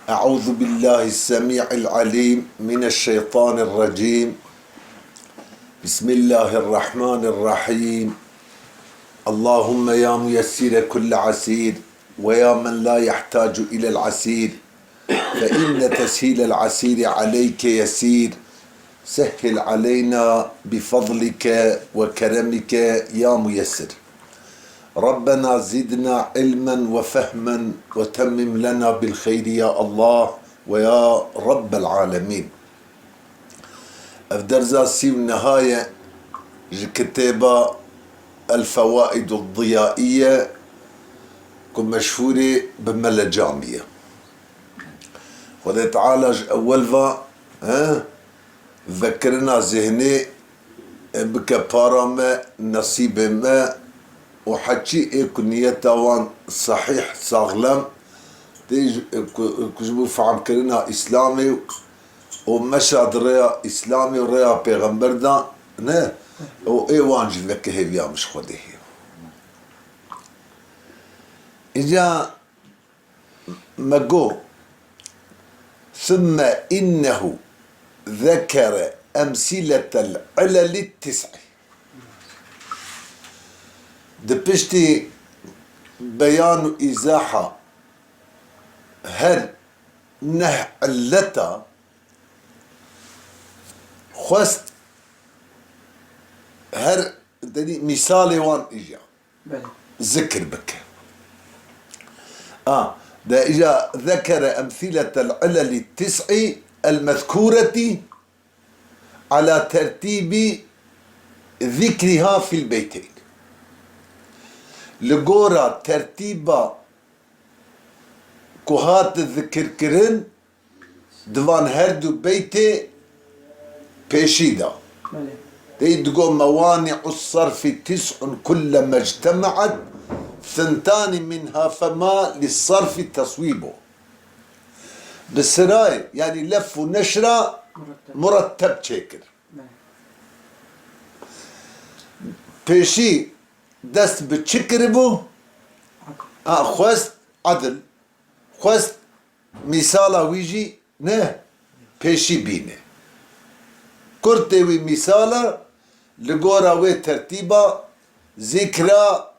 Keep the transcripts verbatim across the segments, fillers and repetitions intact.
أعوذ بالله السميع العليم من الشيطان الرجيم. بسم الله الرحمن الرحيم. اللهم يا ميسر كل عسير، ويا من لا يحتاج إلى العسير، فإن تسهيل العسير عليك يسير، سهل علينا بفضلك وكرمك يا ميسر. ربنا زدنا علما وفهما وتمم لنا بالخير يا الله ويا رب العالمين. Ev derza sî û neha ye ji kitêba El Fewaidu Diyaiye ku meşhûrê bi Mele Camî ye. Xwedê Teala ji ewel va, he, vekirina zihnê, e, bike para me, nesîbê me û heçî ê ku niyeta wan sehîh, saxlem, tê ji, e, ku, ku ji bo fehmkirina Îslamê û meşa di rêya Îslamê û rêya Pêxember de ne, û ê wan jî veke hêviya min ji Xwedê heye. Îca me got, ثم إنه ذكر أمثلة العلل التسع. Di piştî beyan û îzaha her neh illeta xwest her, denî mîsalê wan îja Belê. zikir bike. A, de îja zekere emsîletel ilelî tis'î el mezkûretî ala tertîbî zikrîha fîl beyteyn. Li gora tertîba ku hat zikirkirin, di van her du beytê pêşî de. Belê. Dey digo, "Mewanî'u sarfi tis'un kulleme ictemaat, thintani minha fema li sarfi teswîbo." Bi sirayê, yanî lef û neşra Muretteb. muretteb çêkir. Belê. Pêşî dest bi çi kiribû? Adil. Ha, xwest adil. Xwest mîsala wî jî ne pêşî bîne. Kurtê wî mîsala li gora wê tertîba zikra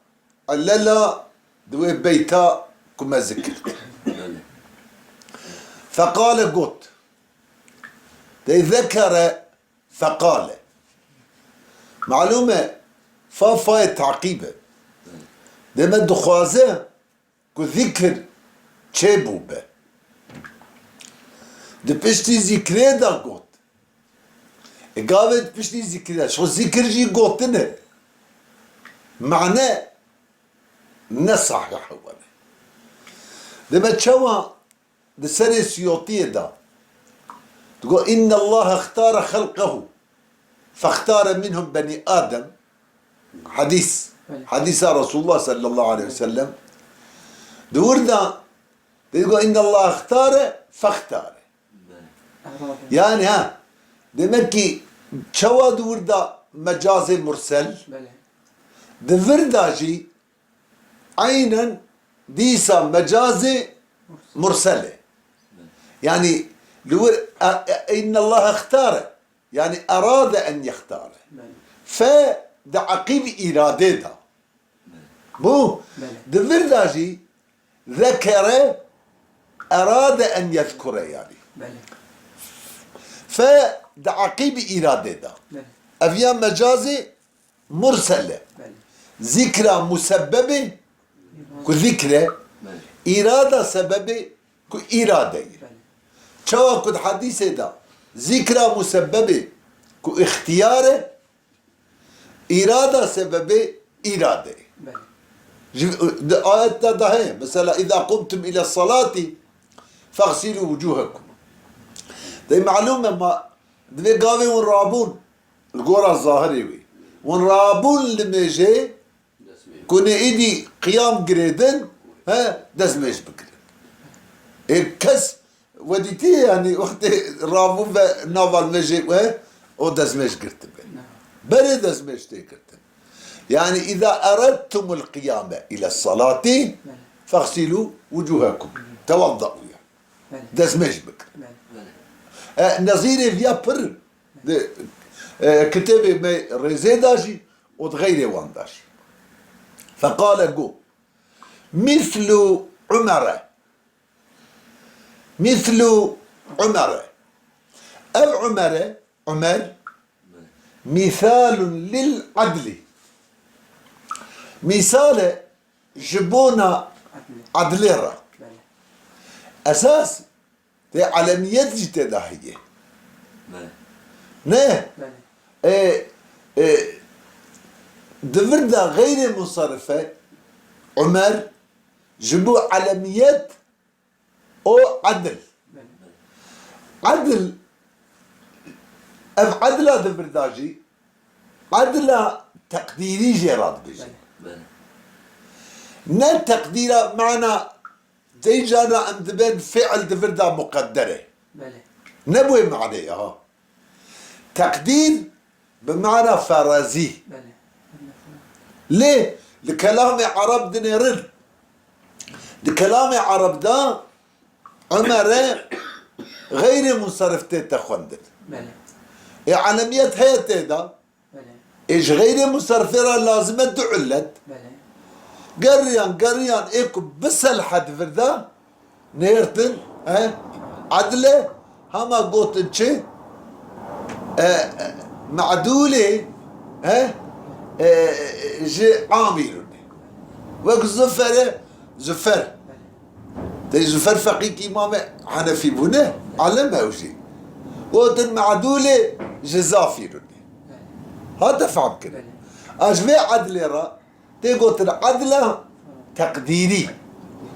elela di wê beyta ku me zikir kir. Feqale got. Dey zekere feqale. Malûm e, fa fayê taqîb e. Dê me dixwaze ku zikir çêbûbe. Di piştî zikrê de got. E, gavê di piştî zikrê de. Şo zikir jî gotin e. Mane ne sahih e were. Dê me çawa Di serê Siyotiyê de digo, "Inne Allah ixtare xelqehu, fextare minhum beni Adem." Hadîs. Belê. Hadîsa Resulullah sallallahu aleyhi ve sellem. Di wir de digo, "Inne Allah ixtare fextare." Belê. Erade. Yani ha, demek ki çawa di wir de mecazê mursel, Belê. di vir de jî Eynen dîsa mecazê mursel e. Yani li wir, e, e, inne Allah ixtare. Yani erade en yextare. Fe di eqîb îradê de. Bu, Belê. di vir de jî zekere erade en yezkure yani. Belê. Fe di eqîb îradê de. Belê. Ev ya mecazê mursel e. Belê. Zikra musebebê ku zikr e, Belê. îrada sebebê ku îrade ye. Belê. Çawa ku di hedîsê de zikra musebebê ku îxtiyar e, îrada sebebê îrade ye. Belê. Ji, di ayet de da heye. Mesela, "Îza qumtum île salati fexsîlû wucûhekum." Dey malûm e ma divê gavê hûn rabûn, li gora zahirê wê. Hûn rabûn li mêjê, ku nê êdî qiyam girêdin, he, destmêj bigirin. Ê kes we dîtî, yanî wextê rabû ve nava li mêjê we, o destmêj girtibe. Berê destmêj tê girtin. Yani, "Îza eradtumul qiyame ile salati, fexsîlû wucûhekum." Tewaddaû ya. destmêj bikin. E, nezîrê viya pir di, e, kitêbê me rêzê de jî û di xeyrê wan de jî. Feqale got, mîslu Umere. Mîslu Umere. Ev Umere, Umer, mîsalun lil adli. Mîsal e ji bona adlê re. Esas tê alemiyet jî tê de heye. Ne? E, e, di vir de xeyrê munserife Umer ji bo alemiyet û edil. Edil, ev edila di vir de jî, edila teqdîrî jê re dibêjin. Ne teqdîra mana Dê cara em dibên fiil di vir de muqedder e. Belê. Ne bi wê maneyê ha. Teqdîr bi mana ferazî. Belê. Lê li kelamê Ereb dinêrin. Di kelamê Ereb de Umere xeyrê munserife tête xwendin. Belê. Ê alemiyet heye tê de. Belê. Ê ji xeyrê munserife re lazim e du illet. Belê. Geriyan, geriyan ê ku biselhe di vir de nêrtin, he? Edil e, hema gotin çi? E, e, me'dûlê, he? E, e, ji amîrûnê. Wek Zufer e, Zufer. Tê Zufer feqî kî Îmamê Henefî bûne, alim e ew jî. Gotin me'dûlê ji zafîrûnê. Hate fehmkirin. A ji vê edlê re tê gotin edla teqdîrî.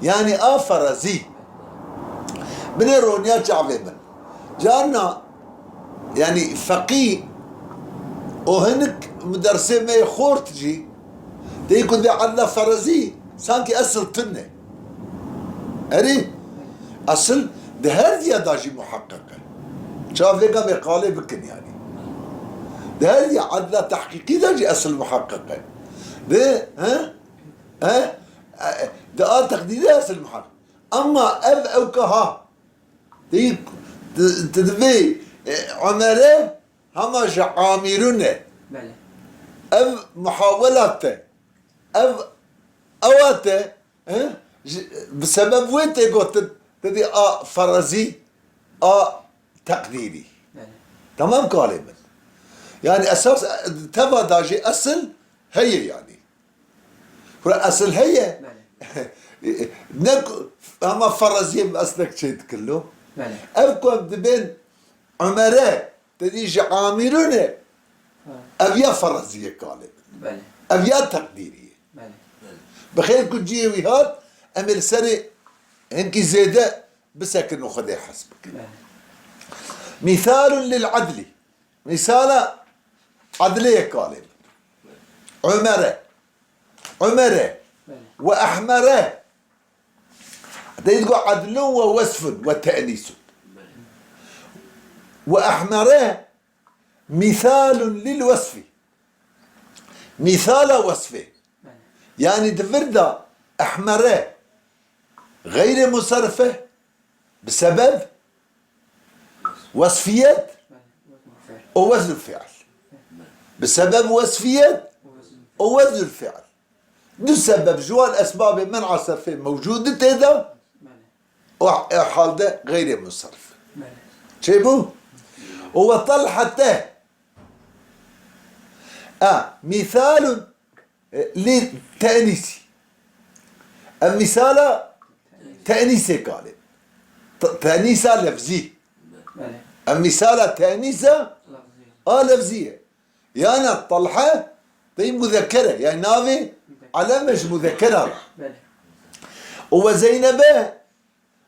Yanî a ferazî. Binê roniya çavê min. Carna, yanî feqî û hinik mudersê me yê xort jî, tê ku dê edla ferazî, sankî esil tune. Erê, esil di her diya da jî muheqqiq e. Çav vêga vê qalê bikin yanî. Di her diya edla tehqîqî de jî esil muheqqiq e. Di, he? He? E, di a teqdîrî esil muheqqiq. Emma ev ewka ha. Di, di, di, divê, e, Umere hema ji amîrûn e. Belê. Ev muhawelat e. Ev, ewa te, he? Ji, bi sebeb wê tê gotin, te dî a ferazî, a teqdîrî. Belê. Tamam kalê min. Yani esas, e, teva da jî esil heye yani. Kura esil heye. Belê. Ne ku, hema feraziyê bi eslek çê dikilo. Belê. Ev ku em dibên Umere, te dî ji amîrûn e. Ha. Ev ya feraziyê kalê min. Belê. Ev ya teqdîrî ye. Belê. Bi xêr ku cihê wî hat, em ê li serê hinkî zêde bisekin û Xwedê hez bikin. Belê. Mîsalun lil edlî. Mîsala edlê ye kalê min. Umere. Umere. Belê. Ve ehmere. Te digo edlun ve wesfun ve te'nîsun. Ve ehmere mîsalun lil wesfî. Mîsala wesfê. Yani di vir de ehmere xeyrê munserife bi sebeb wesfiyet û wezn fi'l. Bi sebeb wesfiyet û wezn fi'l. Du sebeb ji wan esbabê men'a serfê mewcûd tê de û e halde xeyrê munserife. Çêbû? Û ve telhete. A, mîsalun, e, lî te'nîsî. Ev mîsala te'nîsê kalê. Te-, te'nîsa lefzî. Belê. Ev mîsala te'nîsa a lefzî ye. Yana Talha tey muzekker e. Yani navê alem e ji muzekkera re. Belê. Û ve Zeynebe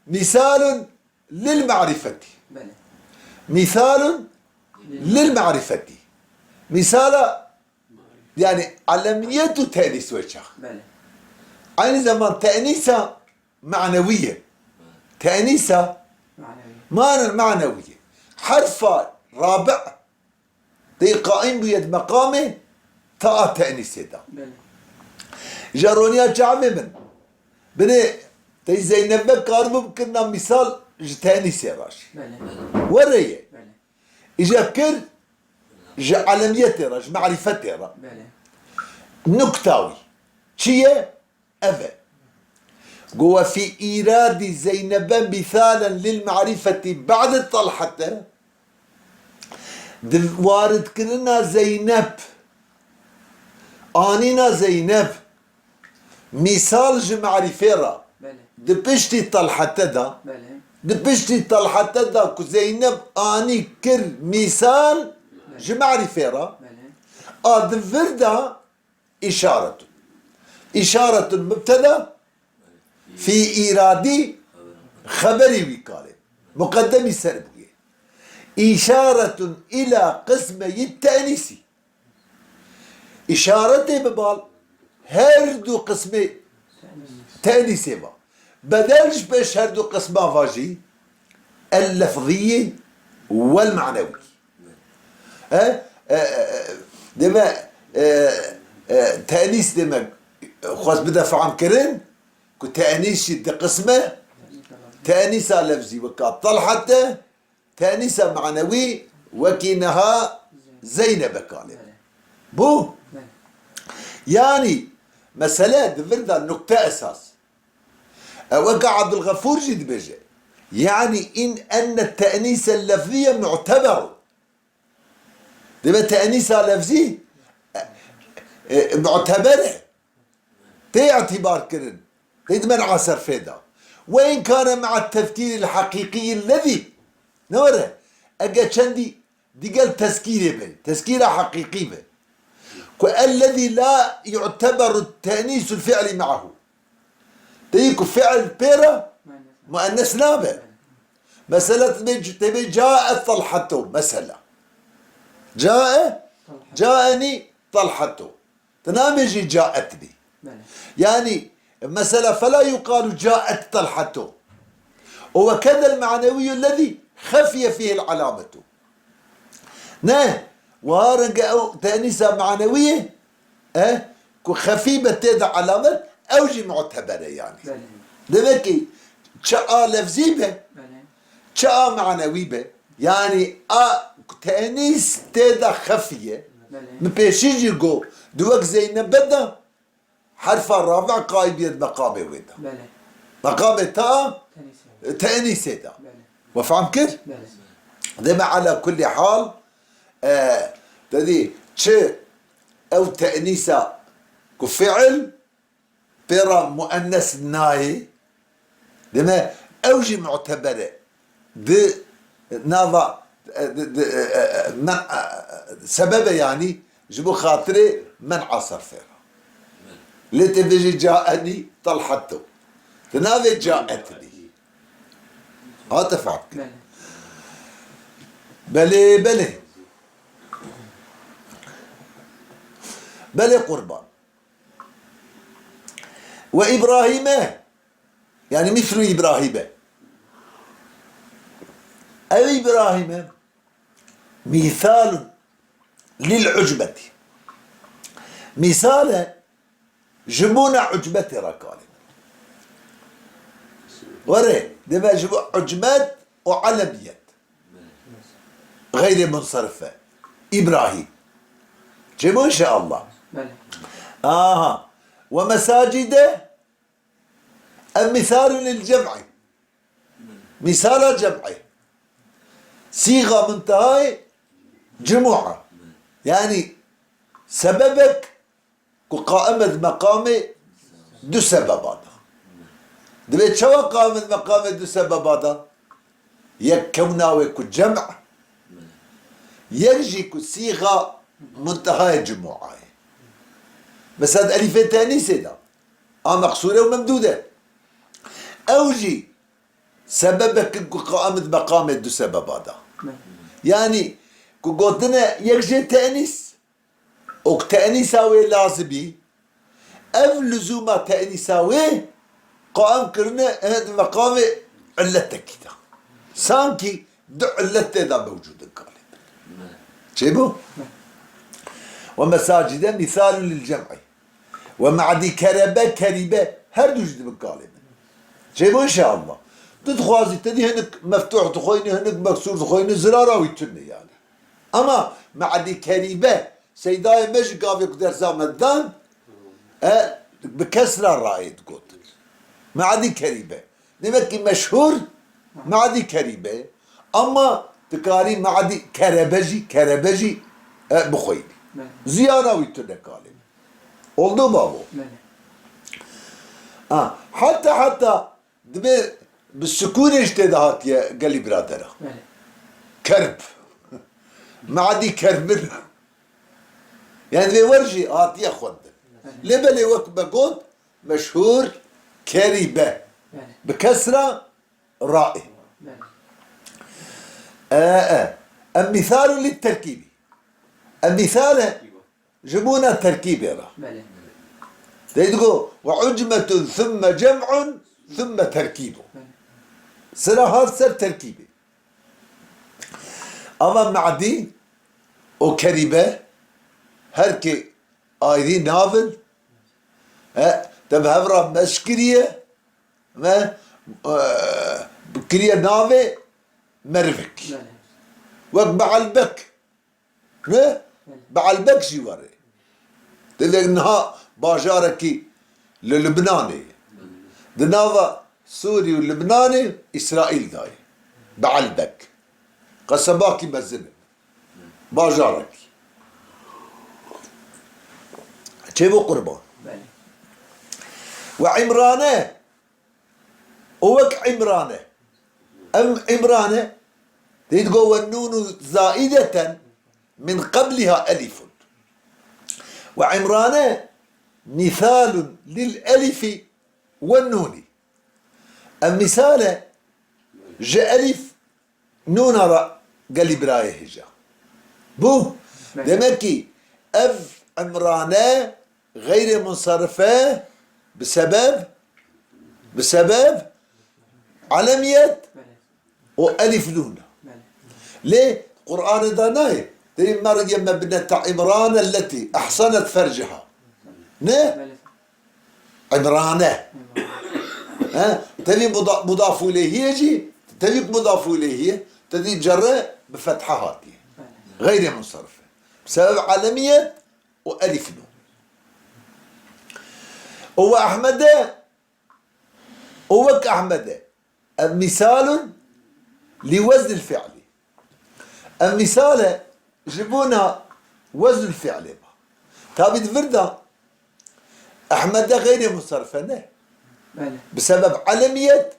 mîsalun lil ma'rifetî. Belê. Mîsalun lil ma'rifetî. Mîsala, yani alemiyet û te'nîs wê çax. Belê. Aynı zaman te'nîsa manewî ye. Te'nîsa Manewî. Mana manewî ye. Herfa rabi' Tey qaîm bûye di meqamê ta a te'nîsê de. Belê. Jaroniya çavê min. Binê tey Zeynebe karibû bikirina mîsal ji tenîsê re jî. Belê. Were ye. Belê. Îja kir ji elemiyetê re, ji merîfetê re. Belê. Nukta wî çi ye? Ev e. Go we fî îradî Zeynebe mîsalen lil merîfetî ba'de Talhete. Di waridkirina Zeyneb, anîna Zeyneb, mîsal ji merîfê re, belê, di piştî Talhete de, belê, di piştî Talhete de ku Zeyneb anî kir mîsal, belê, ji merîfê re, belê, a di vir de îşaretun. Îşaretun mubteda, fî îradî xeberî wî kalê. Muqeddemî ser bûye. Îşaretun îla qismeyî tenîsî. Îşaretê bi bal her du qismê tenîsê va. Bedel ji pêş her du qisma va jî el lefzî wel manewî. He? E, e, e, deme, e, e, tenîs deme, xwest bide fehm kirin ku tenîs jî di qisme, tenîsa lefzî weka Talhete, tenîsa manewî wekî niha Zeynebe kalê. Bû? Yanî mesele di vir de nukte esas. Ew weke Abdulxefûr jî dibêje. Yanî in enne tenîse lefziye mu'teber. Debe tenîsa lefzî, e, e, mu'teber e. Tê îtîbar kirin. Tê di men'a serfê de. Ve in kane me'a tezkîril heqîqî lezî. Ne were? Ege çendî digel tezkîrê be. Tezkîra heqîqî be. Ku ellezî la yu'teberu tenîsul fi'li me'ahu. Teyî ku fi'l pê re muennes nabe. Mesela tebê, tebê cae Talhato mesela. Cae, caeni Talhato. Tu nabêjî caetni. Belê. Yanî mesela fela yuqalu caet Talhato. O ve kedel manewiyyu lezî xefiye fîhil alametu. Ne, wiha renge ew tenîsa manewî ye, e, ku xefî be tê de alamet, ew jî muteber e yanî. Belê. Demek ki çi a lefzî be, belê, çi a manewî be, yanî a tenîs tê de xefî ye. Belê. Min pêşî jî got, di wek Zeynebe de herfa rabi qaîm bîye di meqamê wê de. Belê. Meqamê ta tenîsê de. We fehm kir? Belê. Deme ala kullî hal, e, te dî çi ew tenîsa ku fiil pê re muennes nayê, deme ew jî muteber e. Di nava, di, di, e, e, men, e, sebebe yanî ji bo xatirê men'a serfê re. Lê tê bêjî caenî Talhato. Di navê caetnî. Hate fehm kir. Belê, belê. Belê qurban. Ve Îbrahîme, yanî mîslu Îbrahîme. Ev Îbrahîme mîsalun lil ucbetî. Mîsal e ji bona ucbetê re kalê. Were, deme ji bo ucbet û elemiyet. Xeyrê munserife. Îbrahîm. Çêbû inşallah. Belê. Aha. Ve mesacide ev mîsalun lil cem'i. Mîsala cem'i. Sîxa muntehayê cumua. Yanî sebebek ku qaim e di meqamê du sebeba de. Divê çawa qaim e di meqamê du sebeba de? Yek kewna wê ku cem e, yek jî ku sîxa muntehayê cumua ye. Mesela di elîfê tenîsê de, a meqsûre û memdûde. Ew jî sebebek in ku qaim e di meqamê du sebeba de. Yanî ku gotine yek jê tenîs, û tenîsa wê lazimî, ev luzûma tenîsa wê qaim kirine, e, di meqamê illetekî de. Sankî du illet tê de mewcûd in kalê. Çêbû? Ve mesacide mîsalun lil cem'i. Ve me'dî kerebe, kerîbe, her du jî dibin kalê min. Çêbû inşallah. Tu dixwazî, te dî hinek meftuh dixweyne, hinek meksûr dixweyne, zirara wî tune yani. Ama Me'dî Kerîbe, seydayê me jî gavê ku dersa me didan, e, bi kesra rayê digotin. Me'dî Kerîbe. Demek ki meşhur Me'dî Kerîbe. Ama dikarî Me'dî Kerebe jî, Kerebe jî, e, bixweyî. Belê. Ziyana wî tune kalê. Oldu babo? Belê. Ha, heta heta dibe bi sukûnê ji tê de hatiye gelî biradera. Belê. Kerb. Me'dî Kerbin. Yani divê wer jî hatiye xwendin. Belê. Lê belê wek me got, meşhur Kerîbe. Belê. Bi kesra raê. Belê. E, e. Em mîsalun lit terkîbî. Em mîsal e ji bona terkîbê re. Belê. Tê digo, "Ve ucmetun thumme cem'un thumme terkîbun." Belê. Sira hat ser terkîbê. Ava Me'dî û Kerîbe her kê ayrî nav in. E, te bi hev re meş kiriye. Me, e, kiriye navê merivek. Belê. Wek Be'elbek. Ne? Belê. Be'elbek jî were. Divê niha bajarekî li Lubnanê. Belê. Di nava Sûrî û Lubnanê Îsraîl dayê. Be'elbek. Qesebakî mezin e. Bajarekî. Çêbû qurban. Belê. We Îmrane. O wek Îmrane. Em Îmrane. Dê digo, "Ve nûnu zaîdeten min qebliha elîfun." We Îmrane mîsalun lil elîfî ve nûnî. Em mîsal e ji elîf nûna re gelî birayê hêja. Bû. Belê. Demek ki ev Îmrane xeyrê munsarif e bi sebeb, bi sebeb alemiyet Belê. û elîf nûn e. Belê. Lê Qur'anê de nayê. Derî Meryeme binete Îmran elletî ehsenet ferceha. Ne? Belê. Îmrane. He? Tevî muda-, mudaf ileyhiye jî, tevî mudaf ileyhiye, te dî cerre bi fetha hatiye. Belê. Xeyrê munsarif e. Sebeb alemiyet û elîf nûn. Û we Ehmede, û wek Ehmede. Ev mîsalun li weznil fi'lî. Ev mîsal e ji bona weznul fi'lê ba. Tabî di vir de Ehmede xeyrê munsarife ne. Belê. Bi sebeb alemiyet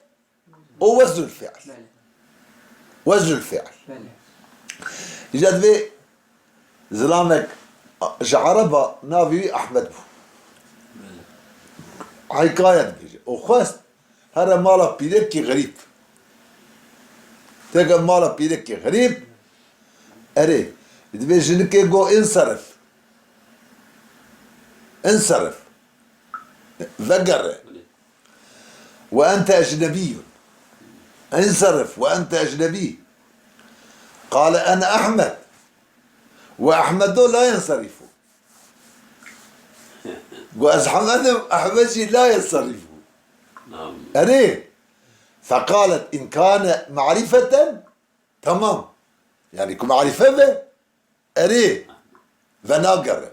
û weznul fi'l. Belê. Weznul fi'l. Belê. Îca divê zilamek ji Ereba navê wî Ehmed bû. Belê. Hikaye dibêje. Û xwest here mala pîrekî xerîb. Teke mala pîrekî xerîb, erê, dibê jinikê got, "Înserif. Înserif. Vegere. Ve ente ecnebiyun. Înserif ve ente ecnebî." Qale, "Ene Ehmed. Ve Ehmedo la yenserifu." Got, "Ez Ehmed im, Ehmed jî la yenserifu." Nam. Erê. Feqalet, "In kane marifeten, tamam." Yani ku marife be, erê, venagere.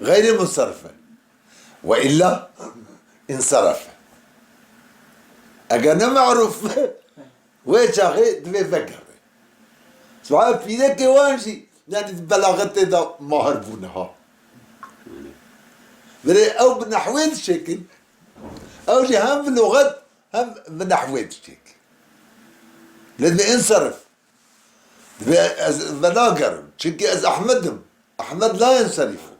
Xeyrê munserife. Ve illa inserefe. Eger ne maruf be, wê çaxê divê vegere. Sibha pîrekê wan jî, yani di belaxetê de mahir bûne ha. Belê ew bi nehwê dişêkin, ew jî hem bi luxet hem bi nehwê dişêkin. Lê divê inserif. Divê ez venagerim. Çimkî ez Ehmed im. Ehmed la yenserifu.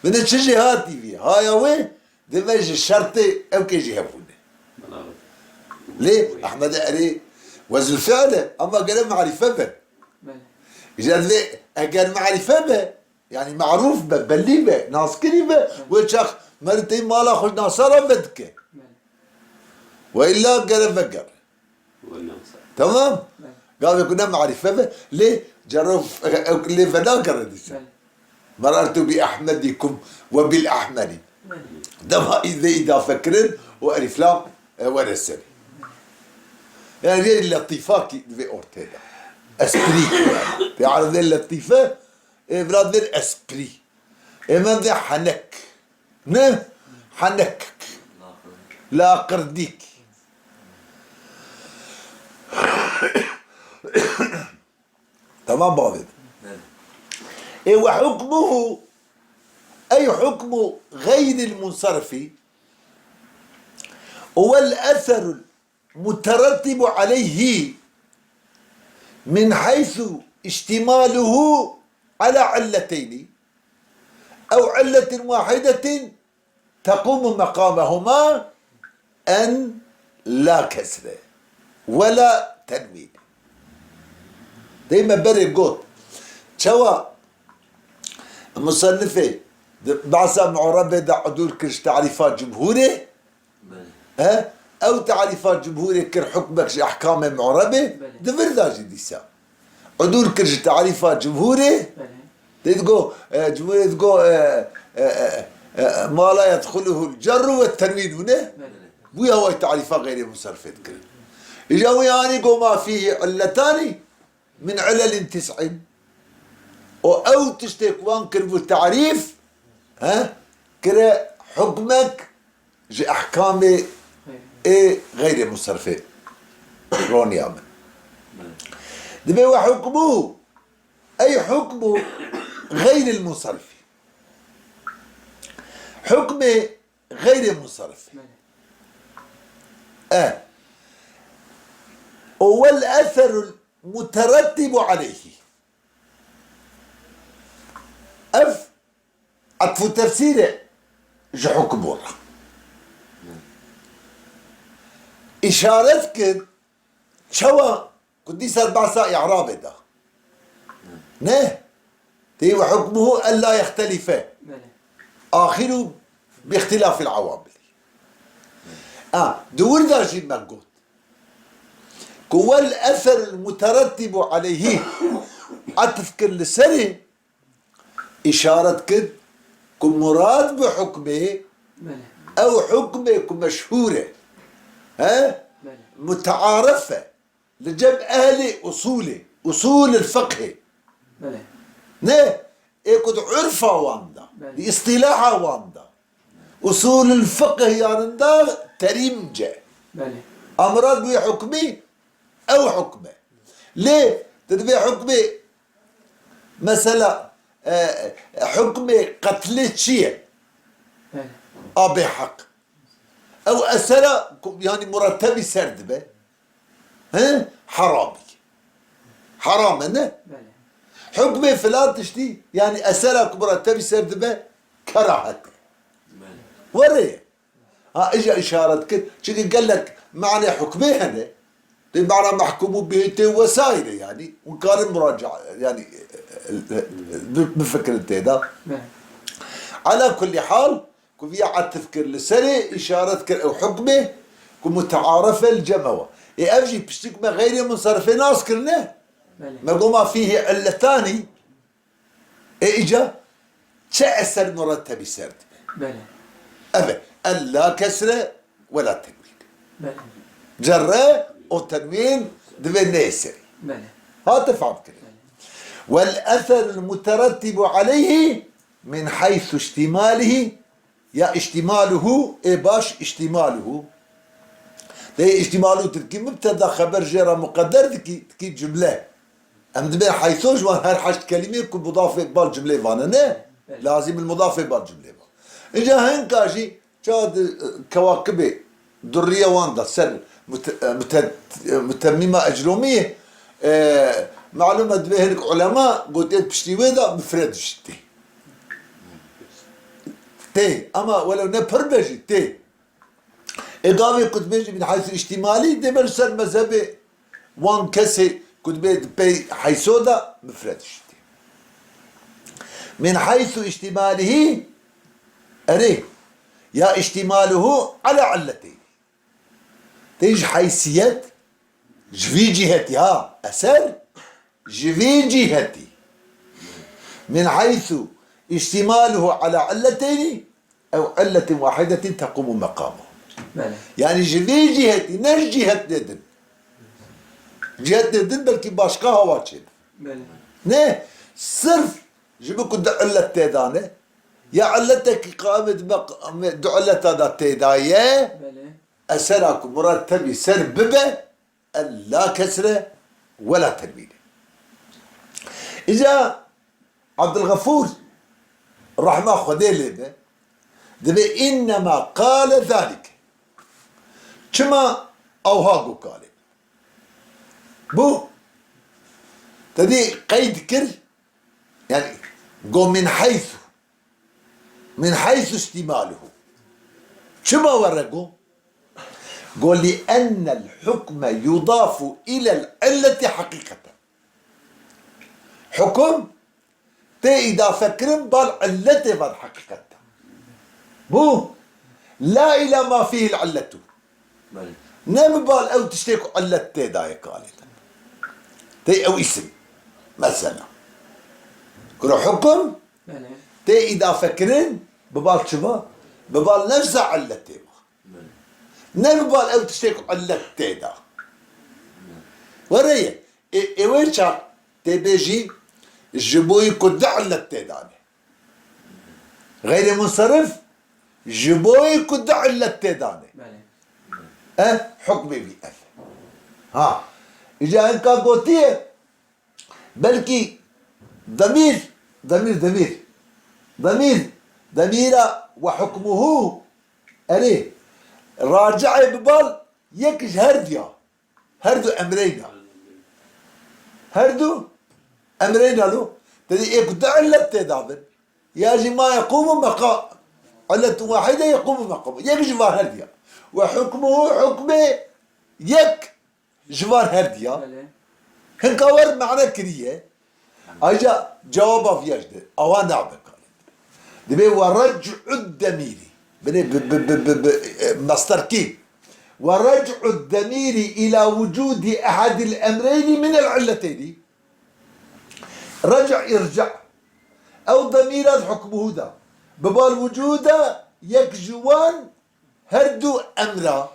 Binê çi jî hatî vî. Haya wê divê ji şertê ewkê jî hebûne. Lê Ehmedê erê wezn fi'l e, ama gere marife be. Belê. Îca divê eger marife be, yani maruf be, belî be, naskirî be, wê çax merî tey mala xwe nasara vedike. Belê. Ve illa gere vegere. Tamam? Belê. Gavê ku ne marife be, lê cero, e, e, lê venagere dîse. Belê. Merartu bi Ahmedikum ve bil Ahmedi. Belê. Dema î-, vê îdafe kirin û elîflam, e, were serî. Yani vê letîfakî di vê ortê de. Esprî. Vê erebê letîfe, ê vira vê esprî. Ê me vê henek. Ne? Henek. Laqirdîk. Tamam bavê. Ê we hukmuhu, ey hukmu ghayril munsarifi, vel eserul muterettibu aleyhi min haythu iştimaluhu ala illeteyni ew illetin wahidetin tequmu meqamehuma en la kesre ve la tenwîn. Dey me berê got. Çawa musennifê di behsa mu'rebê de udûl kir ji tarîfa cumhûrê, Belê. He? Ew tarîfa cumhûrê kir hukmek ji ehkamê mu'rebê, Belê. Di vir de jî dîsa. Udûl kir ji tarîfa cumhûrê, Belê. Dê digo, e, cumhûrê digo, e, e, e, e, ma la yedxuluhul cerru ve tenwîn hûne. Belê. Bûya way tarîfa xeyrê musarifê dikirin. Îja wî anî go ma fîhî illetanî, min ilelin tis'in. Û ew tiştê ku wan kiribû tarîf, he, kire hukmek ji ehkamê ê xeyrê musarifê roniya min. Dibê we hukmu, ey hukmu xeyril musarifî. Hukmê xeyrê musarifî. E. O vel eserul muterettibu aleyhi. Ev etf û tefsîr e ji hukmû re. Îşaret kir çawa ku dîsa behsa i'rabê da. Ne? Tê ve hukmuhu ella yextelife. Belê. Axiru bi îxtilafil awamilî. A, di wir de jî me got. Ku wel eseril muterettibu aleyhî etf kir li serê, îşaret kir ku murad bi hukmê, Belê. Ew hukmê ku meşhûr e, he? Belê. Mutearif e li cem ehlê usûlê, usûlil fiqhê. Belê. Ne? Ê ku di urfa wan de, Belê. Di îstîlaha wan de. Usulul fiqh yanında terimce. Belê. A murad bi wê hukmî ew hukm e. Lê tu dibê hukmê, mesela, e, hukmê qetlê çi ye? Belê. A bêheq. Ew esera ku, yanî murettebî ser dibe. He? Heramî. Heram e, ne? Belê. Hukmê filan tiştî, yanî esera ku murettebî ser dibe, kerahet e. Belê. Were ye. Ha, îja îşaret kir. Çunke gelek manê hukmê hene. Dê mana mehkûmû bihê tê wesaîre, yanî. Hûn karin muraca, yanî, bi-, bifikirin tê de. Belê. Ala kullî hal, Ku viya etif kir li serê, îşaret kir ew hukmê ku mutearif e li cem ew e. Ê ev jî piştî ku me xeyrê munsarifê nas kirine, Belê. Me got ma fîhî illetanî, ê îca çi eser murettebî ser dibe? Belê. Ev e, ella kesre wela tenwîn. Belê. Cerre û tenwîn divê neyê serî. Belê. Hate fam kirin. Belê. Wel eserul muterettibu aleyhî min heysu iştimalihî Ya îştîmaluhu, ê baş îştîmaluhu. Dê îştîmaluhu tirkî mubteda xeber jê re muqedder dikî, dikî cumle. Em dibê heyso ji wan her heşt kelîmê ku mudafê bal cumlê vane ne. Belê. Lazim il mudafê bal cumlê va. Înca hinka jî ça di, e, kewakibê durriye wan de ser mute-, e, mute-, e, mutemmîma Ecromiyê, e, malum e dibê hinek ulema gotiyê piştî wê de mifred jî tê. Tê, ama welew ne pir be jî tê. Ê gavê ku dibêjî min heysu îştîmalî, dê ber ser mezhebê wan kesê ku dibê di pey heyso de mifred jî tê. Min heysu îştîmalihî, erê, ya îştîmaluhu ala illetê. Tê ji heysiyet, ji vî cîhetî ha, eser, ji vî cîhetî. Min heysu îştîmaluhu ala illeteynî ew illetin wahidetin tequmu meqamuhu. Belê. Yanî ji vî cîhetî, ne ji cîhetê din. Cihetê din belkî başka hawa çêdibin. Belê. Ne, sirf ji bo ku du illet tê de ne, ya illetekî qamê di meqamê du illeta de tê de ye, Belê. esera ku murettebî ser bibe, el la kesre we la tenwîn e. Îca Abdulxefûr, rehma Xwedê lê be, dibê, "Înnema qale zalîk." Çima awha got kalê? Bû, te dî qeyd kir, yani, got, "Min heysu, min heysu îstîmaluhu." Çima were got? Got, "Li ennel hukme yudafu ilel illeti heqîqeten." Hukum tê îdafe kirin bal illetê van heqîqet de. Bû, la ila ma fîhil illetu. Belê. Ne bi bal ew tiştê ku illet tê de ye kalê. Tê ew îsim. Mesela. Kuro hukum Belê. tê îdafe kirin bi bal çi va? Bi bal nefsa illetê va. Belê. Ne bi bal ew tiştê ku illet tê de. Were ye. Ê, ê wê çax tê bêjî, ji bo yî ku du illet tê de ne. Xeyrê munsarif, ji bo yî ku du illet tê de ne. Belê. E, hukmê wî ev. Ha. Îca hinka gotiye, belkî demîr, demîr, demîr. Demîr, demîra we hukmuhu, erê, raci'ê bi bal yek ji her diya. Her du emreyna. Her du emreyna lo. Te dî ê ku du illet tê de bin. Ya jî ma yequmu meqa-, illetun wahide yequmu meqamu. Yek ji van her diya. Ve hukmuhu, hukmê yek ji van her diya. Belê. Hinka wer mane kiriye. Ayrıca cevaba viya jî de awa nabe kalê. Dibê ve rec'ud demîrî. Binê bi, bi, bi, bi, bi, e, mastarkî. Ve rec'ud demîrî ila wucûdî ehedil emreynî minel illeteynî. Rec' irca'. Ew demîra di hukmuhu da. Bi bal wucûda yek ji wan her du emra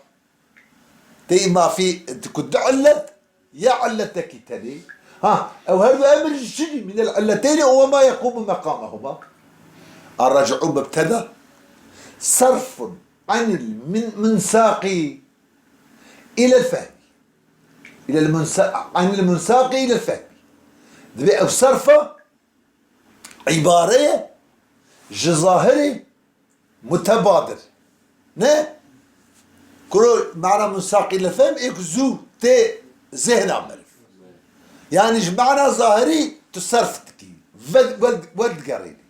tey mafî ku du illet ya illetekî tenê. Ha, ew her du emir ji çi jî minel illeteynî û ma yequmu meqamehuma. Arrec'u mubteda. Serfun anil min-, minsaqi ilel fehmi. Ilel munsa-, anil munsaqi ilel fehmi. Dibê ew serfa îbare ye ji zahirê mutebadir. Ne? Kuro mana munsaqî li fehm ê ku zû tê zihna meriv. Yani ji mana zahirî tu serf dikî. Ve, ve, ve digerînî.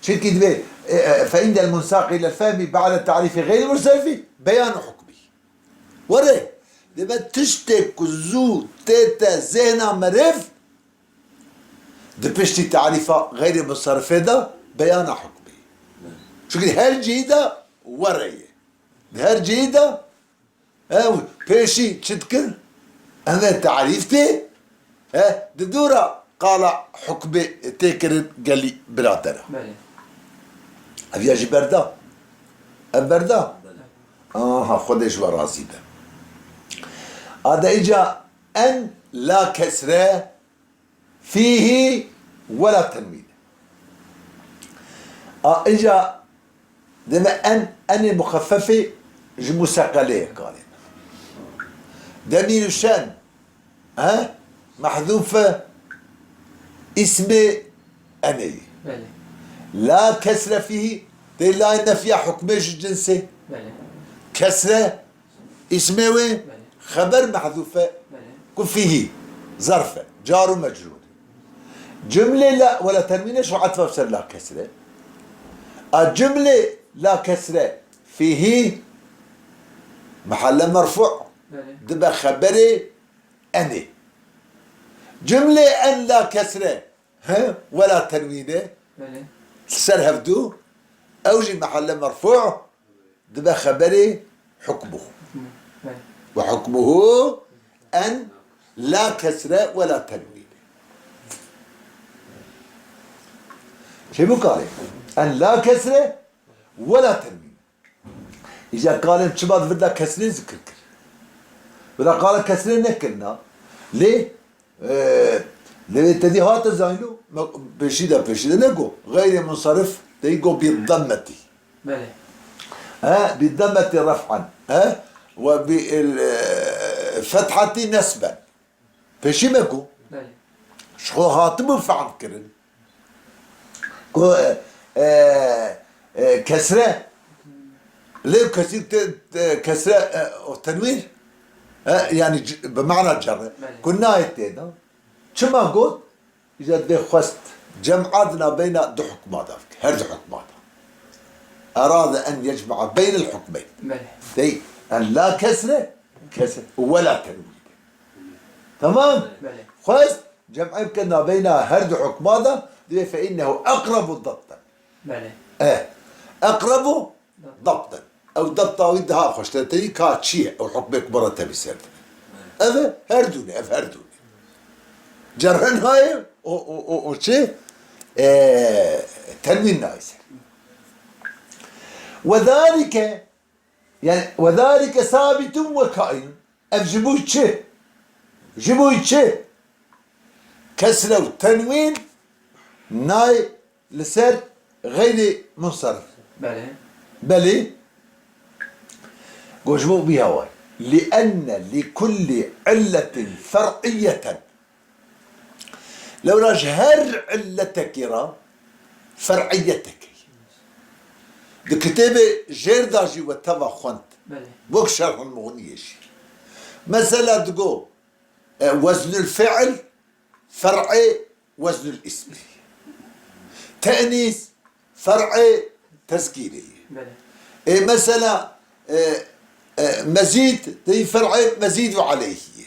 Çimkî dibê, e, e, fe indel munsaqî lil fehmî ba'de ta'rîfî xeyrî munsarifî beyan hukmî. Were, dibê tiştê ku zû tê te zihna meriv, Di piştî tarîfa xeyrê musarifê de beyana hukmê. Çunkî her cihî de were ye. Di her cihî de ew pêşî çi dikir? Em ê tarîf tê, he, di dû re qala hukmê tê kirin gelî biradera. Belê. Ev ya jî berda. Ev berda. Belê. Aha, Xwedê ji we razî be. A de îca en la kesre Fîhî wela tenwîn. A, îca deme en, enê muxeffefê ji museqelê ye kalê. Demîr û şen, he? Mehzûf e, îsmê enê ye. Belê. La kesre fîhî, tê la nefya hukmê ji cinsê. Belê. Kesre, Îsmê wê Belê. Xeber mehzûf e Belê. Ku fîhî zerf e, car û mecrûr. Cumlê la wela tenwîne şu etfa ser la kesre. A cumlê la kesre fîhî mehelle merfû Belê. Dibe xeberê enê. Cumlê en la kesre He, wela tenwîne Belê. Ser hevdû, ew jî mehelle merfû dibe xeberê hukmuhu. Belê. Ve hukmuhu en la kesre wela tenwîne. Çi bu kalê? En la kesre wela tenwîne. Îca kalên çima di vir de kesrê zikir kir. Vira qala kesrê nekirina. Lê, e, lê te dî hate zayno, me, pêşî de, pêşî de ne go, xeyrê munsarif, te yî go bi demmeti. Belê. He, bi demmeti ref'an. He, ve bi el, e, fethati nesben. Pêşî me ku Belê. Ji xwe hatibû fe'l kirin. Ku, e, e, e, kesre, lê kesî te, te, kesre, e, o tenwîr, e, yani c-, bi mana cerre. Belê. Ku nayê tê de. Çima got? Îca divê xwest cem'a di navbeyna du hukma de bike. Her du hukma de. Erade en yecme'a beynel hukmeyn. Belê. Dey, en la kesre, kesre, we la tenwîr. Tamam? Belê. Xwest cem'ê bike navbeyna her du hukma de, divê fe innehu eqrebu dabten. Belê. E, eqrebu dabten. Ew dabta wî daha xweştir e, te yî ka çi ye? Ew hukmê ku bera te bî ser de. Ev e, her du ne, ev her du ne. Cerre nayê, o, o, o, o çi? E, tenwîn nayê ser. Ve zalike, yani, ve zalike sabitun ve kainun. Ev ji bo çi? Ji bo çi? Kesre û tenwîn nayê li ser xeyrî munsarif. Belê. Belê. Got ji bo vî hewa. Li enne li kulli illetin fer'iyeten. Lewra ji her illetekî re fer'iyetek heye. Di kitêbê jêr de jî we teva xwend. Belê. Wek Şerhul Muxniyê jî. Mesela digo, e, weznul fi'l fer'ê weznul ismî. Tenîs fer'ê tezkîrê ye. Belê. E, mesela, e, e, mezîd, tey fer'ê mezîdu aleyhî ye.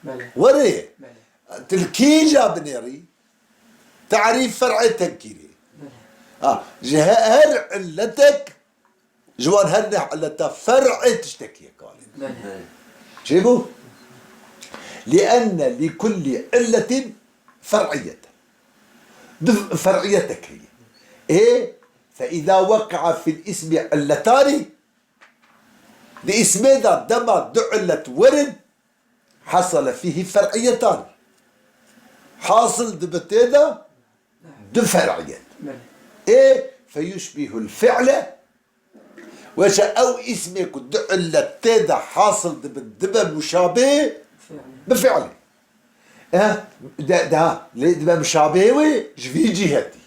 Belê. Were ye. Belê. Til kîja binêrî, tarîf fer'ê tenkîrê. Belê. Ha, ji he-, her illetek, ji wan her neh illeta fer'ê tiştekî ye kalê. Belê. Çêbû? Li enne li kulli illetin fer'iyeten. Du fer'iyetek heye. Ê, fe îza weqa'a fil ismi illetani, di ismê de dema du illet werin, hasale fîhî fer'iyetan. Hasil dibe tê de du fer'iyet. Belê. Ê, feyuşbihul fi'le, weşe ew ismê ku du illet tê de hasil dibin, dibe muşabih Fi'lê. bi fi'lê. Eh, de, de, lê dibe muşabihê wê ji vî cihetî.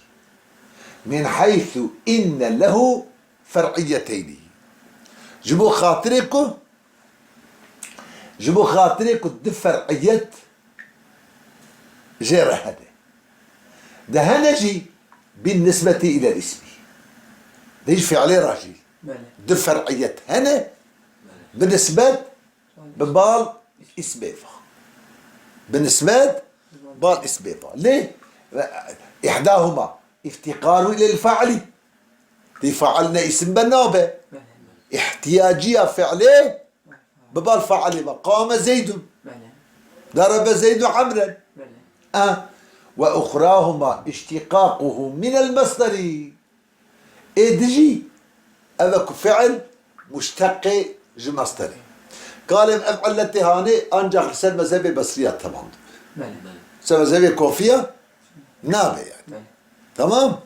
Min heysu inne lehu fer'iyeteynî. Ji bo xatirê ku, ji bo xatirê ku du fer'iyet jê re hene. De hene jî bin nisbetî ilel ismî. De ji fi'lê re jî. Belê. Du fer'iyet hene. Belê. Bi nisbet Bi bal îsmê ve. Bi nisbet bal îsmê ve. Lê, ihdahuma îftîqaru ilel fa'lî. Tê fa'l ne îsim be nabe. Belê. Îhtiyaciya fi'lê bi bal fa'lê ve. Qame Zeydun. Belê. Darebe Zeydun Amren. Belê. E. Ve uxrahuma iştiqaquhu minel mesderi. Ê dijî, ev e ku fi'l muşteqê ji mesderê. Kalê em ev illetê hanê ancak li ser mezhebê Besriya temam dibe. Belê. Ser mezhebê Kofiya nabe yani. Belê. Tamam?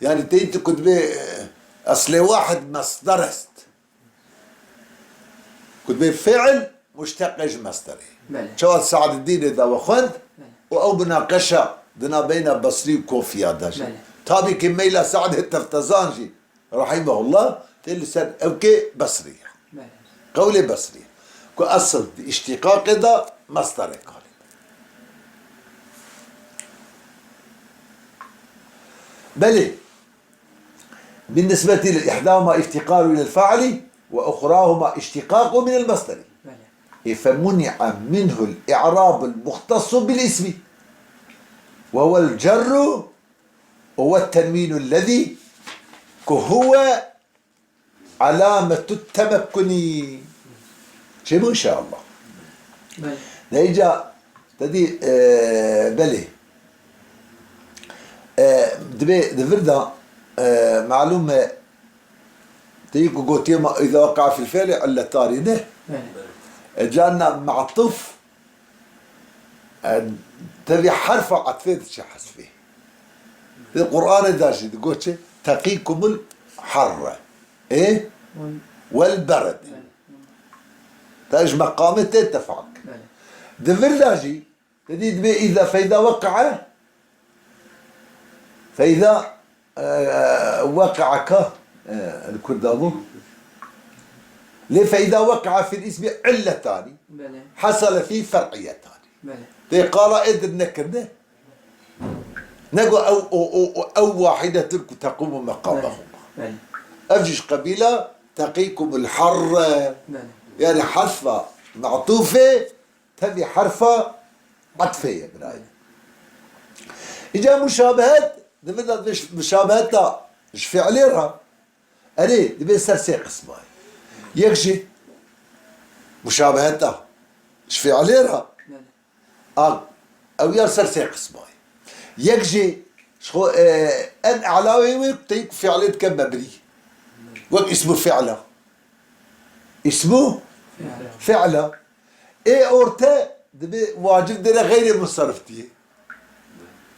Yani teyî tu ku dibê, e, eslê wahid mesder est. Ku dibê fi'l muşteq e ji mesderê. Belê. Çawa Saededdînê da we xwend Belê. û ew munaqeşa di navbeyna Besrî û Kofiya de jî. Belê. Tabî ki meyla Saedê Teftezan jî, rahimehullah, tê li ser ewkê Besrî ye. Belê. Qewlê Besrî ye. Ku esil di îştîqaqê de mesderê kalê. Belê. بالنسبة لإحداهما افتقار إلى الفاعل وأخراهما اشتقاق من المصدر. Belê. إيه، فمنع منه الإعراب المختص بالاسم، وهو الجر والتنوين الذي هو علامة التمكن. Çêbû inşallah. Belê. Neyca, te dî, e, belê. E, dibê, di vir de, e, malûm e, te yî ku gotiye ma, îza weqa fil fi'li illetarî ne? Belê. E, carna matuf, E, tevî herfa etfê diçe hesfê. Di Qur'anê de jî digot çi? Teqîkumul harre. Ê? Wel bered. Te ji meqamê tê tefak. Belê. Di vir de jî, te dî dibê îza feyda weqia, feyda, e, weqia ka, e, li Kurda bû. Lê feyda weqia fil ismi illetanî, Belê. Hasale fî fer'iyetanî. Belê. Tê qala ê dir nekirine. Nego ew, o, o, o, ew wahidetun ku tequmu meqama Belê. Xwe. Belê. Ev jî ji qebîla teqîkumul harre. Belê. Yani herfa me'tûfê tevî herfa etfê ye birayê. Îca muşabehet, di vir de muşabeheta ji fiilê re, erê, dibê ser sê qisma ye. Yek jî muşabeheta ji fiilê re, Belê. A, ew ya ser sê qisma ye. Yek jî ji xwe, e, en elawê wê teyî ku fiilê dike mebnî. Wek îsmu fiila. Îsmu fiila. Ê orte dibê wacib dêre xeyrê munsarif diyê.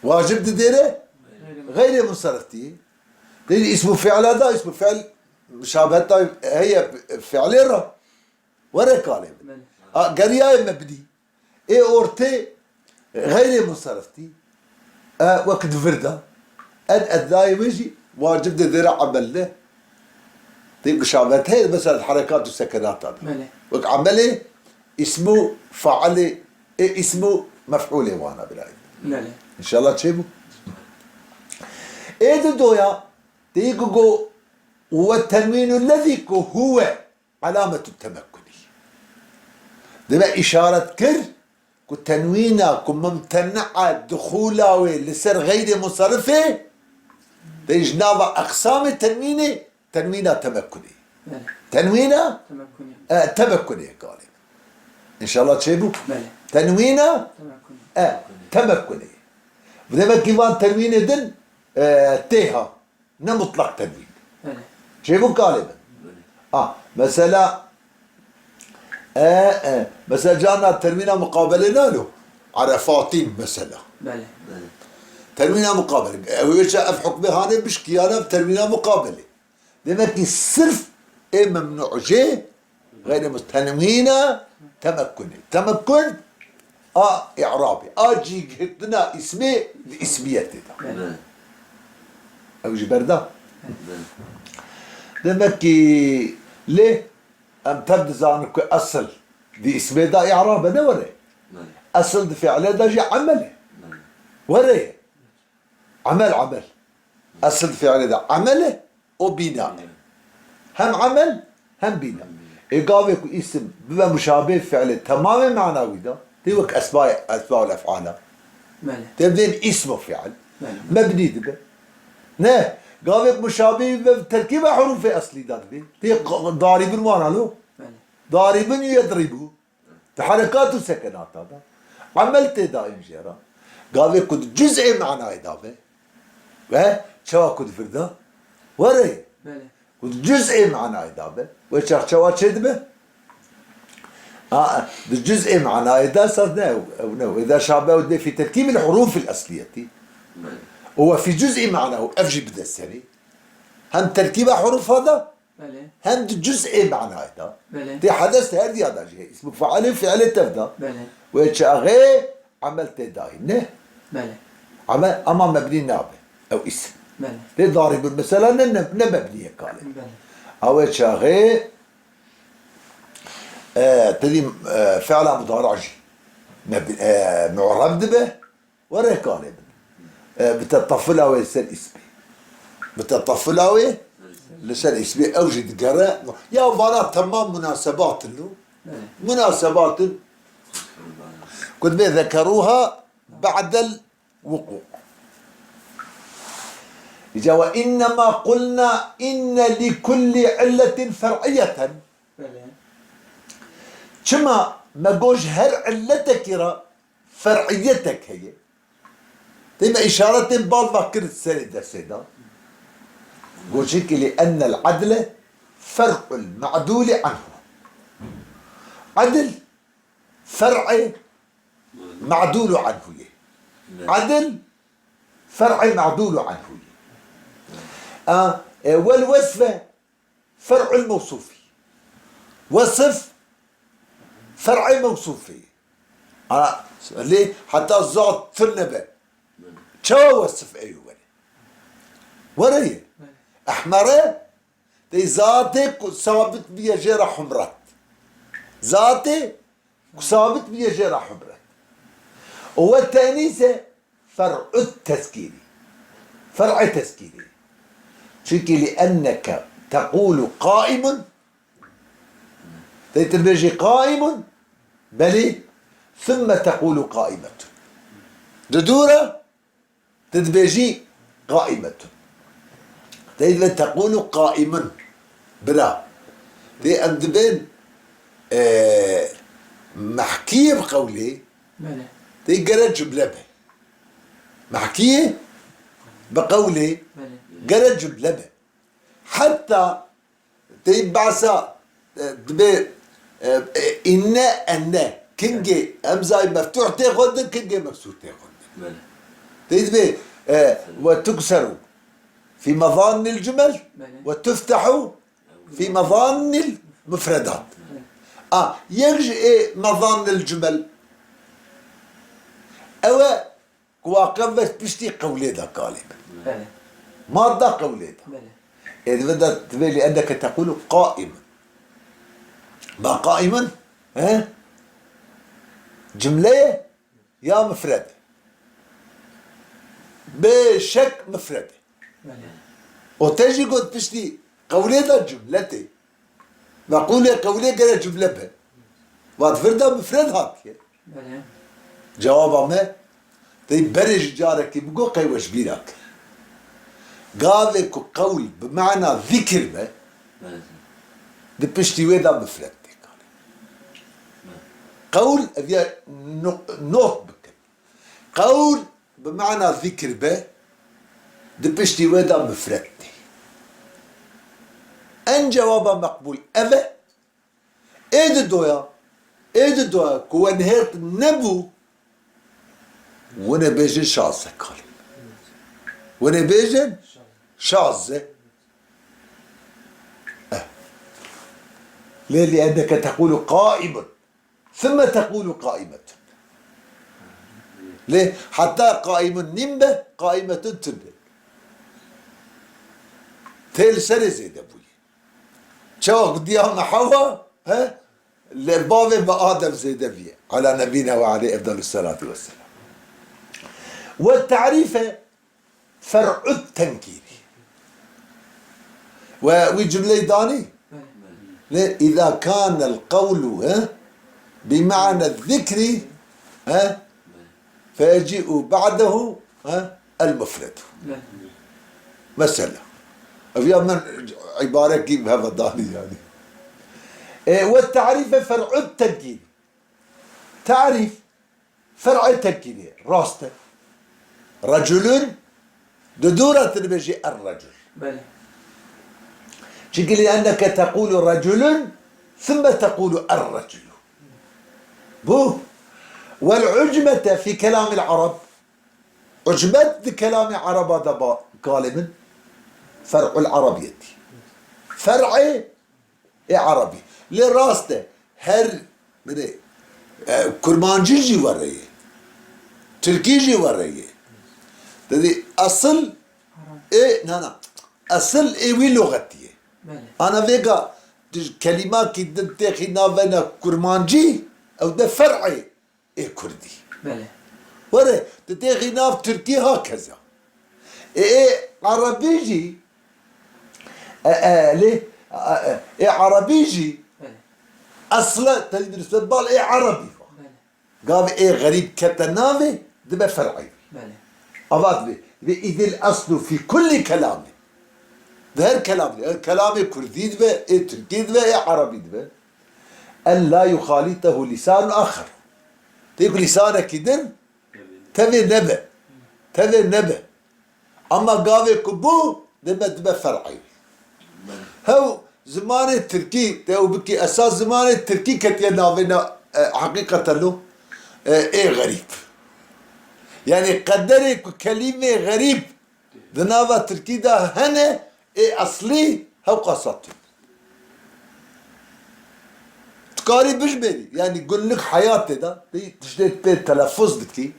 Wacib didêre xeyrê munsarif diyê. Dê îsmu fiila da, îsmu fiil muşabeheta heye fiilê re. Were kalê min. Belê. A, geriyaye mebnî. Ê ortê xeyrê munsarif tî. E, wek di vir de. En ednayê wê jî wacib de dêre emel ne. Tê muşabet heye, mesela herekat û sekenata de. Belê. Wek emelê, îsmu failê, ê îsmu mef'ulê wana birayê. Belê. Înşallah çêbû. Ê di doya, tê ku go, we tenwînu lezî ku huwe. Alametu temekkunî. Dime îşaret kir ku tenwîna ku mumtenia duxûla wê li ser xeyrê munsarifê, tê ji nava eqsamê tenwînê, tenwîna temekkunê. Belê. Tenwîna Temekkunê. E, temekkunê kalê. Înşallah çêbû. Belê. Tenwîna Temekkunê. E, temekkunê. Bi demekî van tenwînê din, e, tê ha. Ne mutlak tenwîn. Belê. Çêbû kalê min. Belê. A, mesela, e, e, mesela carna tenwîna muqabelê nalo. Arefatîn mesela. Belê. Belê. Tenwîna muqabelê. Ew ê çi ev hukmê hanê bişkiyane tenwîna muqabelê. Demek ki sirf ê memnû jê Xeyrê mus-, tenwîna temekkunê. Temekkun a i'rabê. A cîgirtina îsmê di îsmiyetê de. Evet. Ew ji ber da. Evet. Demek ki lê em tev dizanin ku esil di îsmê de i'rab e, ne were. Evet. Esil di fiilê de jî emel e. Evet. Were. Emel, emel. Esil fiilê de emel e û bîna. Hem emel, hem bîna. Ê gavê ku îsim bibe muşabê fiilê temamê mana wî de, tê wek esmayê, esmaul ef'ala. Belê. Tê bên îsmu fiil. Belê. Mebnî dibe. Ne, gavê ku muşabê wî bibe terkîba hurufê eslî de dibe. Tê q-, daribin wana lo. Belê. Daribin yedribû. Di herekat û sekenata de. Emel tê dayîn jê re. Gavê ku di cuz'ê manayê de be. Ve çawa ku di vir de. Were. Belê. Ku di cuz'ê manayê de be. Wê çax çawa çê dibe? Ha, di cuz'ê manayê de esas ne, ew ne. Wê de şabe û dê fî terkîbil hurufil esliyetî. Belê. Û we fî cuz'î mana û ev jî bide serî. Hem terkîba hurufa de, Belê. Hem di cuz'ê manayê de. Belê. Tê hedes di her diya de jî heye. Îsmu failê fiilê tev de. Belê. Wê çaxê emel tê dayî. Ne? Belê. Emel ama mebnî nabe. Ew îsim. Belê. Tê darîbûn mesela ne, ne, ne mebnî ye kalê. Belê. A wê çaxê, e, tedî, e, fiila mudara jî meb-, e, mu'reb dibe. Were kalê min. E, bi tetefula wê li ser îsmê. Bi tetefula wê li ser îsmê ew jî digere. Ya vana temam munasebat in lo. Munasebat in. Ku dibê zekeruha ba'del wuqû. Îca we innema qulna inne li kulli illetin fer'iyeten. Belê. Çima me got ji her illetekî re fer'iyetek heye. Dê me îşaretên bal ve kir serê dersê de. Got çi ki li ennel adle fer'ul ma'dûli anhu. Adil fer'ê me'dûlu anhu ye. Belê. Edil, fer'ê me'dûlu anhu ye. A, e, wel wesfe, fer'ul mewsûfî. Wesif, fer'ê mewsûfê. Ana, lê heta zat tune be. Çawa wesif ê were? Were ye. Ehmere, tê zatê ku sabit biye jê re humret. Zatê ku sabit biye jê re humret. Û we tenîse, fer'u tezkîrî. Fer'ê tezkîrî. Çunkî li enneke teqûlu qaimun. Tê tu dibêjî qaimun. Belê. Thumme teqûlu qaimetun. Di dû re tu dibêjî qaimetun. Tê dibê teqûlu qaimun. Bira. Tê em dibên, e, mehkiyê bi qewlê. Belê. Tê gere cumle be. Mehkiyê bi qewlê Belê. gere cumle be. Heta tê behsa, e, dibê, e, e, inne, enne. Kingê hemzayê meftûh tê xwendin, kingê meksûr tê xwendin. Belê. Tê dibê, e, ve tukseru fî mezannil cumel Belê. ve tuftehu fî mezannil mufredat. Belê. A, yek ji ê mezannil cumel. Ew e ku waqe ve piştî qewlê de kalê bin. Belê. Madda qewlê de. Belê. Ê di vê de divê li enneke teqûlu qaimun. Ma qaimun, he? Cumleyê ya mufred. Bê şek mufred. Belê. O te jî got piştî qewlê de cumle tê. Meqûlê qewlê gere cumle be. Vat vir de mufred hatiye. Belê. Cewaba me, tey berê ji carekî bigo qey we ji bîra kir. Gavê ku qewl bi mana zikir be, Belê. di piştî wê de mufred tê kalê. Belê. Qewl, ev ya no-, not bikin. Qewl bi mana zikir be, di piştî wê de mufred tê. En cewaba meqbûl ev e, ê di doya, ê di doya ku wenhêrt nebû, winê bêjin şaz e kalê. Winê bêjin şaz e. Eh. Lê li endeke teqûlu qaimun. Thumme teqûlu qaimetun. Lê heta qaimun nîn be, qaimetun tune. Tê li serê zêde bûye. Çawa ku diya me Hewa, he? Li bavê me Adem zêde bûye. Ala nebîna ve aleyh efdalus salatu vesselam. Ve tarîfe Fer'u tenkîrî. We wî cumleyê danî? Lê, "Îza kânel qewlu", he? "Bi ma'ne zikri", he? "Feyecî'u ba'dehu", he? "El mufredu." Mesela. Ev ya min îbarekî bi heva danî yanî. E, we tarîfe fer'u tenkîrî. Tarîf Fer'ê tekîlê, rast e. Reculun, di dû re tu dibêjî er-recul. Belê. Çimkî li enneke teqûlu reculun, thumme teqûlu er-reculu. Bû. Wel ucmete fî kelamil arab. Ucmet di kelamê araba de ba, kalê min. Fer'ul arabiyetî. Fer'ê Ê Erebî. Lê rast e. Her, binê, e, Kurmancî jî were ye. Tirkî jî were ye. Didî esil ê, na, na. Esil ê wî luxetî ye. Belê. Ana vêga di kelîmakî din têxî navena Kurmancî, ew de fer'ê ê kurdî. Belê. Were, tu têxî nav tirkî ha keza. Ê, ê erebî jî, e, e, lê, e, e, ê erebî jî, Belê. esle, te dî bi nisbet bal ê erebî va. Belê. Gav ê xerîb kete navê, dibe fer'î. Belê. Ava dibe. Ve idil eslu fî kulli kelami. Di her kelamê, her kelamê kurdî dibe, ê tirkî dibe, ê erebî dibe. En la yuxalîtehu lîsanun axer. Tê ku lîsanekî din tevê nebe. Tevê nebe. Ama gavê ku bû, deme dibe fer'î. Hew zimanê tirkî, te ew bikî esas zimanê tirkî ketiye navêna, e, heqîqeten lo. E, ê xerîb. Yanî qederê ku kelîmê xerîb di nava tirkî de hene, ê eslî hewqasa tune. Dikarî bijmêrî, yanî günlük heyatê de, tiştê pê telefuz dikî,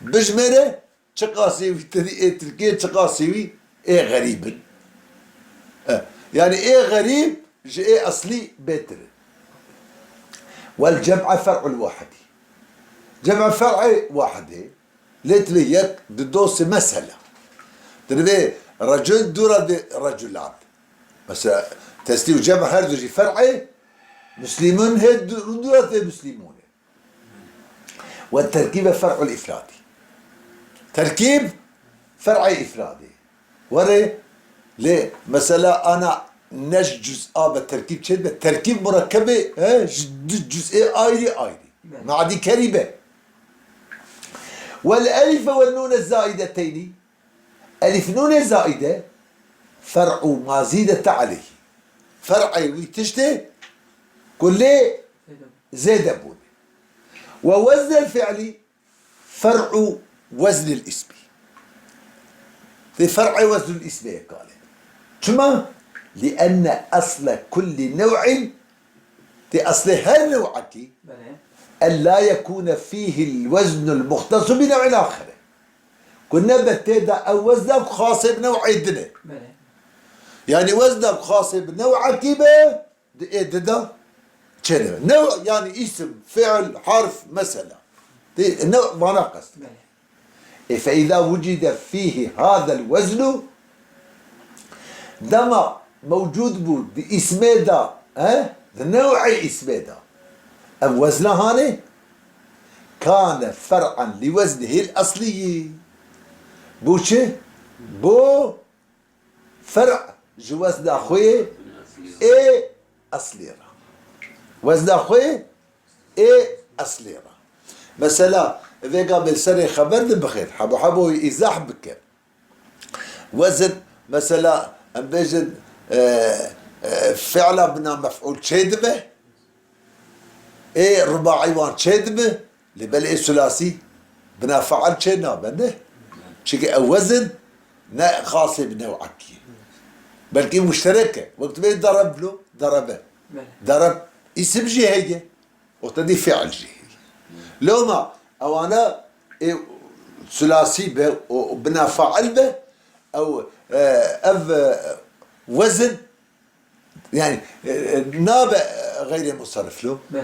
bijmêre, çiqasî wî tedî ê tirkê, çiqasî wî ê xerîb in. E, yanî ê xerîb ji ê eslî bêtir in. Wel cem'a fer'ul wahidî. Cem'a fer'ê wahidê, lê tilê yek di dosê mesela. Di nivê recul dûra de reculan. Mesela, teslî û cem her du jî fer'ê, muslimûn hê du-, dûra tê muslimûnê. Ve terkîbe fer'ul îfradî. Terkîb fer'ê îfradî. Were lê mesela ana ne ji cüz'a be terkîb çêdibe. Terkîb murekkebê, he, ji du cüz'ê ayrî ayrî. Evet. Madî kerî be. Vel elife ve nûne zaideteynî. Elif nûnê zaîde, fer'u ma zîdete aleyhî. Fer'ê wî tiştê ku lê zêde bûne. Ve weznel fi'lî fer'u weznil îsmî. Tê fer'ê weznil îsmê ye kalê. Çima? Lienne esle kullî new'in, tê eslê her new'ekî, Belê. En la yekûne fîhil weznul muxtesu bi new'in axire. Ku nebe tê de ew wezna ku xasê bi new'ê din e. Belê. Yanî wezna ku xasê bi new'ekî be, di ê di de çêdibe. New, yanî îsim, fiil, harf, mesela. Di new vana qest. Belê. E, fe îza wucide fîhî hâzel weznu, dema mewcûd bû di îsmê de, he? Di new'ê îsmê de. Ev wezna hanê, kâne fer'an li weznihil esliyî. Bû çi? Bû fer' ji wezna xwe ê eslî re. Wezna xwe ê eslî re. Mesela, vêga bê serê xeber de bixêr, hebo hebo îzah bike. Wezin, mesela, em bêjin, e, e, fi'la bina mef'ul çêdibe, ê rubaî wan çêdibe, lê belê ê sulasî bina fail çê nabe, ne? Çimkî ew wezin ne xasê bi new'ekî ye. Belkî muşterek e. Wek tu bê dareb lo, darebe. Belê. Dareb îsim jî heye. Û te dî fiil jî heye. Loma ewana ê sulasî be û bina fail be, ew, e, ev, e, wezin Yani, e, e, nabe, e, xeyrê musarrif lo. Belê.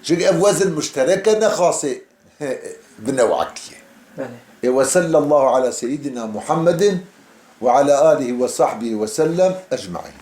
Çünkü ev wezin muşterek e, ne xasê, e, e, bi new'akî ye. Belê. E, ve sallallahu ala seyyidina Muhammedin ve ala alihi ve sahbihi ve sellem ecmaîn.